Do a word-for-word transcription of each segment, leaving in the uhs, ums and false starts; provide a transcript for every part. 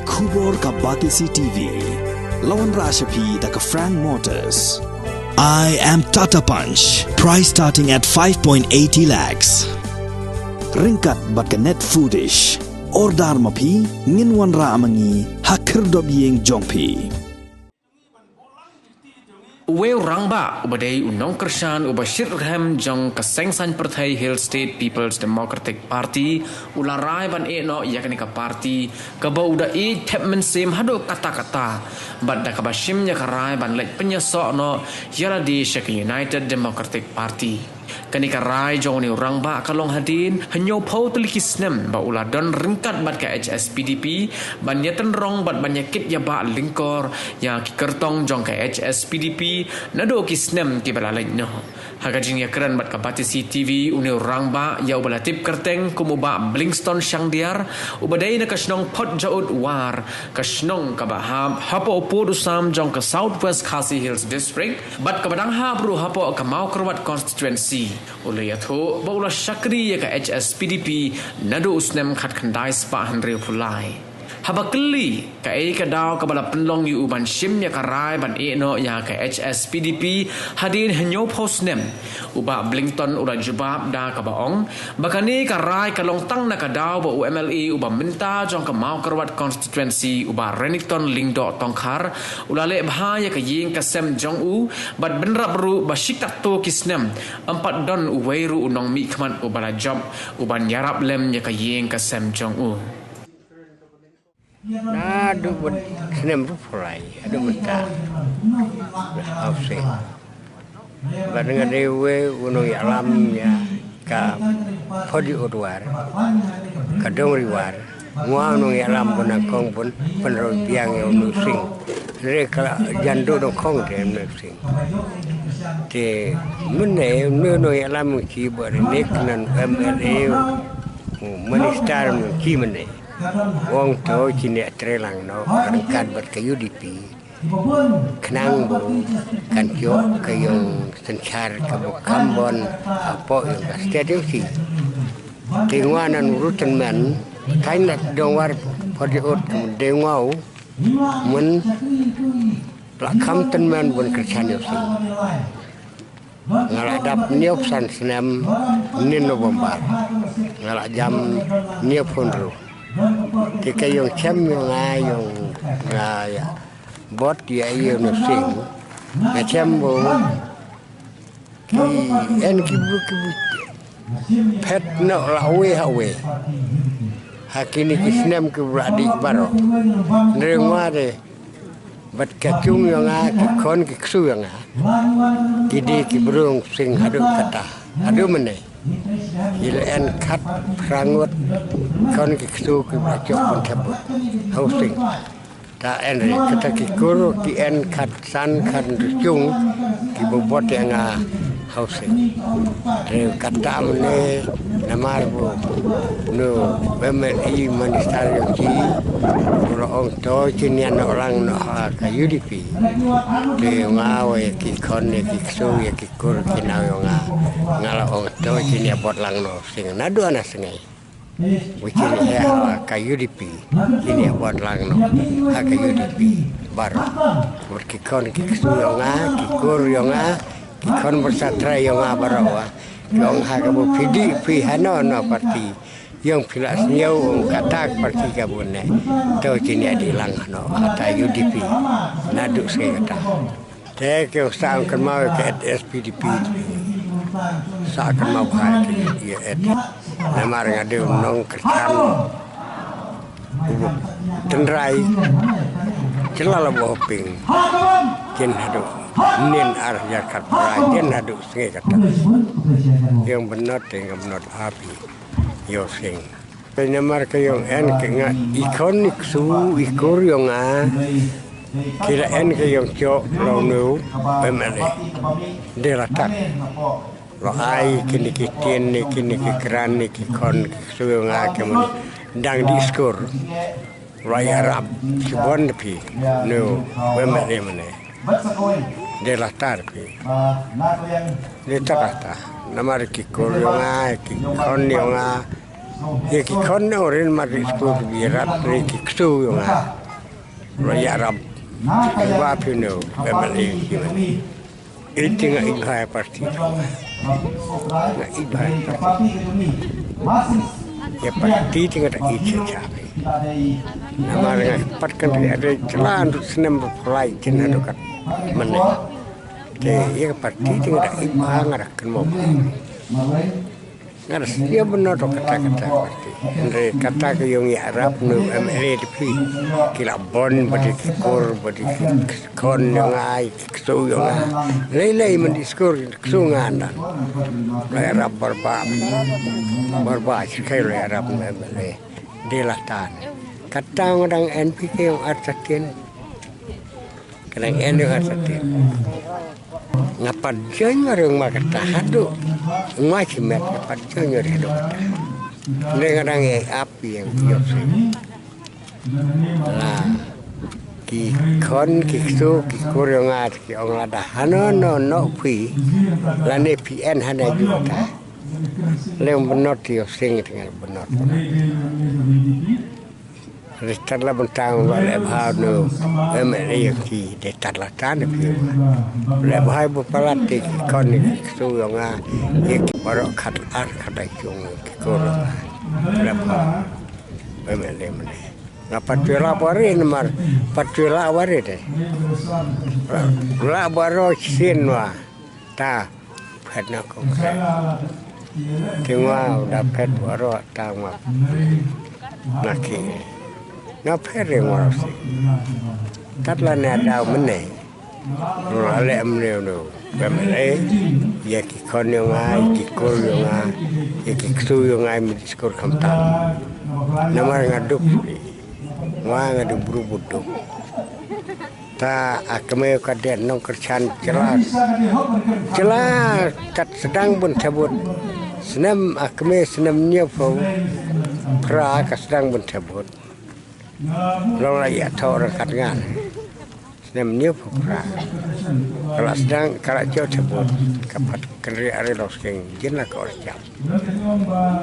Khubor ka Batesi T V. La wanrah sha phi da ka Frank Motors. I am Tata Punch. Price starting at five point eighty lakhs. Ryngkat bad ka Net Foodish. Order ma phi, ngin wanrah ma ngi ha khyrdop ïing jong phi. Uwei u rangbah uba dei u nongkyrshan uba shitrhem jong ka seng saiñ pyrthei Hill State People's Democratic Party u la rai ban ïeh noh ïa kane ka party kaba u da ïeit thep mynsiem haduh katta katta, bad da kaba shim ïa ka rai ban leit pynïasoh noh ïa lade sha ka United Democratic Party. Kane ka rai jong une u rangbah ka long hadien hynñiewphew tylli ki snem ba u la don ryngkat bad ka H S P D P ban ïatynrong bad ban ïakit ïabah lyngkor ïa ki kyrtong jong ka H S P D P naduh ki snem kiba la leit noh. Ha ka jingïakren bad ka Batesi T V, une u rangbah ïa uba la tip kyrteng kum u Bah Blingston Shangdiar, uba dei na ka shnong Photjaud War, ka shnong kaba hap hapoh u pud u sam jong ka South West Khasi Hills District bad kaba dang hap ruh hapoh ka Mawkyrwat Constituency, u la ïathuh ba u la shakri ïa ka H S P D P naduh u snem khatkhyndai spah hynriewphew lai. Haba kylli kaei ka daw kaba la pynlong ïa u ban shim ïa ka rai ban ïeh noh ïa ka H S P D P hadien hynñiewphew snem, u Bah Blingston u la jubab da kaba ong ba kane ka rai ka long tang na ka daw ba u M L A uba mynta jong ka Mawkyrwat Constituency, u Bah Renikton Lyngdoh Tongkhar, u la leh bha ïa ka ïing ka sem jong u bad bynrap ruh ba shikatto ki snem ym pat don uwei ruh u nongmihkhmat uba la jop u ban ïarap lem ïa ka ïing ka sem jong u. Naduh bad snem ruh pulai, haduh mynta. Housing. Bad nga dei uwei u nongïalam ïa ka Photjaud War, ka Dongriwar. Nga u nongïalam bun nyngkong bun pynroi biang ïa u Nusing. Re ka la jan duh nyngkong te u Nusing. Te mynne u nongïalam ki ba re nek nan M L A u minister ki mynne. Ong to kine trei lang noh ryngkat bad ka U D P. Khnang ba kan ïoh ka ïong synshar kaba kham bon hapoh ïong ka state ïong ki. Te nga nan u ruh tymmen, thaiñ la dong war Photjaud de nga u, myn la kham tymmen bun kyrshan ïong ki. Nga la dap hynñiewphew san snem, hynnin November. Nga la jam hynñiewphew hynriew. Te ka ïong chem ïong nga ïong nga ïa bot ïa ïa u Nusing. Nga chem ba ki en ki bru ki bru phet noh la uwei ha uwei. Ha kine ki snem ki bru la dih baroh. Hynrei nga de bad ka jong ïong nga, ki khon ki ksu ïong nga, ki dei ki briew sing haduh katta, haduh mynne. Ki la en khatphra ngut khon ki ksu kiba la jop bun thep bun. Housing. Ta en re kata ki kur ki en khatsan khathynriew jong kiba bot ïa nga. Housing. Re kata mynne namar ba u M L A minister ïong ki u la ong to kin ïa noh lang noh ha ka U D P. Te nga wei ki khon ïa ki ksu ïa ki kur ki nau ïong nga. Nga la ong to kin ïa bot lang noh sing naduh na sngi. Wei kin ïa ha ka U D P, kin ïa bot lang noh ha ka U D P baroh. Wat ki khon ki ksu ïong nga, ki kur ïong nga, ki khon bad sa trai ïong nga baroh, wa. Ki ong ha kaba phi dih phi hano hano party. Ïong phi la sniew ong kata ka party kaba ne. To kin ïa dih lang noh ha ka U D P. Naduh sngi kata. Te ki ong sa ong kynmaw ka H S P D P. Sa kynmaw bha ki ïa et. Namar nga dei u nongkyrshan. U tynrai. Jylla la ba hoping. Kin haduh. Nin ar hajar khatphra kin haduh sngi kata. Ïong bynot te nga bynot api. Ïong sing. Namar ka ïong en ka nga i khon i ksu i kur ïong nga. Ki la en ka ïong jok la u M L A. De la tak. La ai kine ki tien ne kine ki kran ne ki khon ki ksu ïong nga ki mun dang dih skur. La ïarap shibun da phi. Nu, M L A mynne. De la tar phi. De ta kata. Namar ki kur ïong nga, ki khon ïong nga. Ïa ki khon ne ren ma ri skur bi rat ri ki ksu ïong nga. Ro ïa rap. Ki ba phi no, M L A ki ba ni. Iti nga i bhai parti. Nga i bhai parti. Ïa parti ti nga ta i cha cha. Namar nga pat kan ri ade chlan tu snem ba phlai chin ado kat mane. Te ïa parti ti nga ta i bhai nga ta kan mo. Nga da stia bynno to kata kata parti. Hynrei kata ka ïong ïa rap nu M L A de phi. Ki la bon ba di ki kur ba di ki khon ïong ai ki ksu ïong ai. Lei lei man di skur ki ksu nga andan. Lo ïa rap barba. Barba shi kai lo ïa rap nu M L A. De la tan. Kata nga dang N P K ïong ar satin. Ka dang en ïa ka satin. Nga pat join nga ring ma kata haduh. Nga chimet nga pat join nga ring haduh kata. Nde nga dang ïa ap ïa ïa sing. La ki khon ki ksu ki kur ïong nga ki ong lada hano no no phi. Lane phi en hana ju kata. Leng benot ïa sing tengah benot. Ri tat la bentang ba leh bha nu M L A ki de tat la tan phi. Leh bha bu palat te ki khon ki ksu ïong nga ïa ki baroh khat ar khat ai chung ki kur. Leh bha M L A mane. Nga pat phi la bari namar pat phi la bari de. La baro sin wa ta. Phet na ko kre. Ki ngwa da phet waro ta ngwa. Na ki. Na phet re ngwa si. Tat la ne da mene. Ro ale amne no. Bem le. Ye ki kon yo nga, ye ki kur yo nga, ye ki ksu yo nga, mi diskur kam ta. Namar nga dup. Ngwa nga du bru bu dup. Ta a kmie ka dei nongkyrshan jylla. Jylla kat sdang bun thebut. Snem a kmie snem hynñiewphew phra ka sdang bun thebut. Long la ïa thoh ryngkat ngan. Snem hynñiewphew phra. Ka la sdang ka la jot thebut. Ka pat kynriah ari long sdang jin la ka or jam.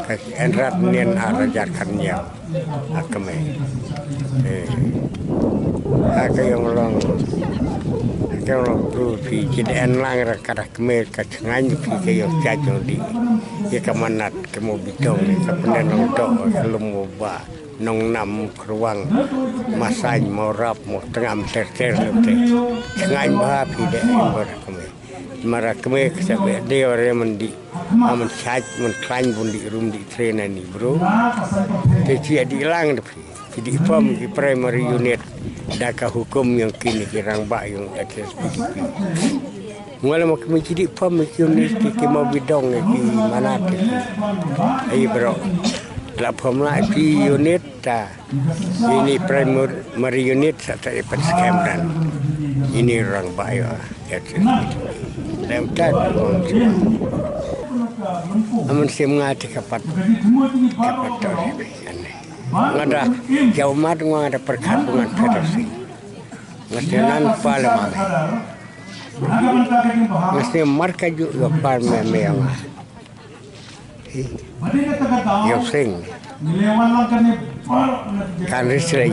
Ka ki en rat nien ar hajar khat hynñiew. A kmie. Eh. A ka ïong long. A ka ïong long bru phi jin en lang ra ka da kmie ka chngaiñ phi ka ïong cha jong di. Ïa ka manat ka mo bitong ka pyneng long dok ka lum mo ba. Nong nam kruang. Masain mo rap mo tengam ter ter lum te. Chngaiñ ba phi de en ba da kmie. Mara kmie ksa be de ore mandi. Aman chaj man klan bundi rum di trena ni bro. Te chi di lang de phi. Chi di pom ki primary unit. Da ka hukum yang kini ki rang ba yang H S P D P. Ngala ma kmie chi di pom ki unit ki ki mau bidong ki mana te. Ai bro. La pom la ki unit ta. Ini primary unit sa ta ipat skhem dan. Ini rang ba yo. Lem ta. Aman sim nga ti kapat. Kapat to. Nga da jauh mat nga da perkat bungan federasi. Nga sdang nan pa le ma. Nga sdang mar ka ju yo par me me nga. Yo sing. Kan ri srei.